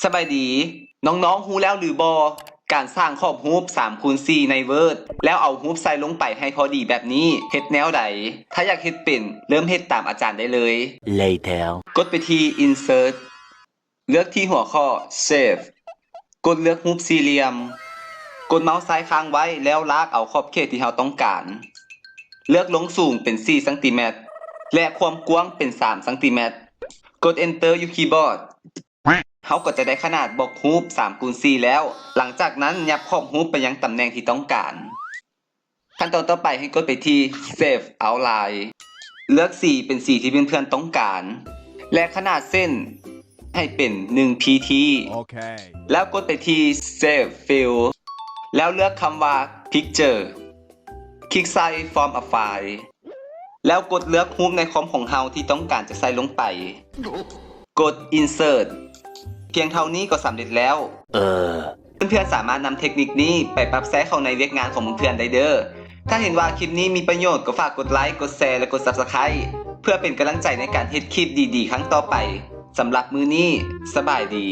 ສະບາຍດີ ນ້ອງໆ ຮູ້ແລ້ວຫຼືບໍ່? ການສ້າງຂອບຮູບສາມຄູນສີ່ໃນ Word ແລ້ວເອົາຮູບໃສ່ລົງໄປໃຫ້ພໍດີແບບນີ້ ເຮັດແນວໃດ? ຖ້າຢາກເຮັດເປັນ, ເລີ່ມເຮັດຕາມອາຈານໄດ້ເລີຍ. Later. ກົດໄປທີ່ Insert ເລືອກທີ່ຫົວຂໍ້ Shape ກົດເລືອກຮູບສີ່ຫຼ່ຽມ ກົດເມົາສ໌ຊ້າຍຄ້າງໄວ້ ແລ້ວລາກເອົາຂອບເຂດທີ່ເຮົາຕ້ອງການ. ເລືອກລົງສູງເປັນສີ່ຊັງຕີແມັດ ແລະ ຄວາມກວ້າງເປັນສາມຊັງຕີແມັດ. ກົດ Enter ຢູ່ຄີບອດ. ເຮົາກໍຈະໄດ້ຂະໜາດບລັອກຮູບສາມຄູນສີ່ແລ້ວ. ຫຼັງຈາກນັ້ນ ຫຍັບຂອບຮູບໄປຍັງຕຳແໜ່ງທີ່ຕ້ອງການ. ຂັ້ນຕອນຕໍ່ໄປໃຫ້ກົດໄປທີ່ Shape Outline ເລືອກສີເປັນສີທີ່ເພື່ອນໆຕ້ອງການ ແລະ ຂະໜາດເສັ້ນໃຫ້ເປັນໜຶ່ງພີທີ ໂອເຄ ແລ້ວກົດໄປທີ່ Shape Fill ແລ້ວເລືອກຄຳວ່າ Picture ຄລິກໃສ່ From a File ແລ້ວກົດເລືອກຮູບໃນຄອມຂອງເຮົາທີ່ຕ້ອງການຈະໃສ່ລົງໄປ. ກົດ Insert. ພຽງເທົ່ານີ້ກໍສຳເລັດແລ້ວ. ເອີ ເພື່ອນໆສາມາດນຳເທັກນິກນີ້ໄປປັບໃຊ້ເຂົ້າໃນວຽກງານຂອງເພື່ອນໄດ້ເດີ້. ຖ້າເຫັນວ່າຄລິບນີ້ມີປະໂຫຍດ ກໍຝາກກົດໄລ, ກົດແຊ ແລະ ກົດ Subscribe ເພື່ອເປັນກຳລັງໃຈໃນການເຮັດຄລິບດີໆຄັ້ງຕໍ່ໄປ. ສຳລັບມື້ນີ້, ສະບາຍດີ.